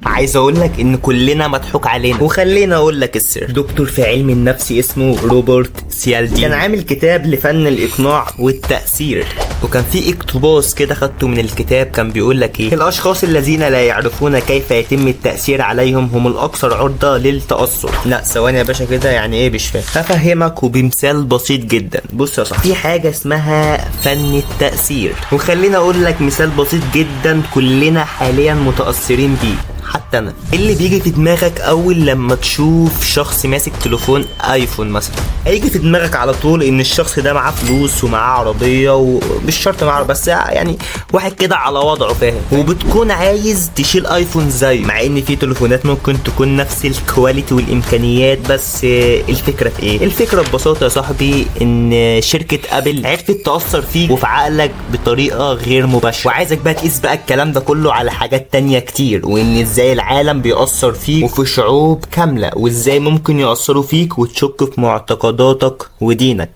عايز اقول لك ان كلنا مضحوك علينا، وخلينا اقول لك السر. دكتور في علم النفس اسمه روبرت سيالديني كان عامل كتاب لفن الاقناع والتأثير، وكان في اقتباس كده خدته من الكتاب كان بيقول لك ايه: الاشخاص الذين لا يعرفون كيف يتم التأثير عليهم هم الاكثر عرضة للتأثر. لا ثواني يا باشا كده، يعني ايه؟ مش فاهم. هفهمك وبمثال بسيط جدا. بص يا صاحبي، في حاجة اسمها فن التأثير، وخلينا اقول لك مثال بسيط جدا كلنا حاليا متأثرين بيه، حتى انا. اللي بيجي في دماغك اول لما تشوف شخص ماسك تليفون ايفون مثلا، هيجي في دماغك على طول ان الشخص ده معاه فلوس ومعاه عربيه، ومش شرط معاه، بس يعني واحد كده على وضعه، فاهم؟ وبتكون عايز تشيل ايفون زيه، مع ان في تليفونات ممكن تكون نفس ال quality والامكانيات. بس الفكرة في ايه؟ الفكرة ببساطة يا صاحبي ان شركة ابل عرفت تاثر فيك وفي عقلك بطريقة غير مباشرة. وعايزك بقى تقيس بقى الكلام ده كله على حاجات تانية كتير، وان ازاي العالم بيأثر فيك وفي شعوب كاملة، وازاي ممكن يأثروا فيك وتشك في معتقداتك ودينك.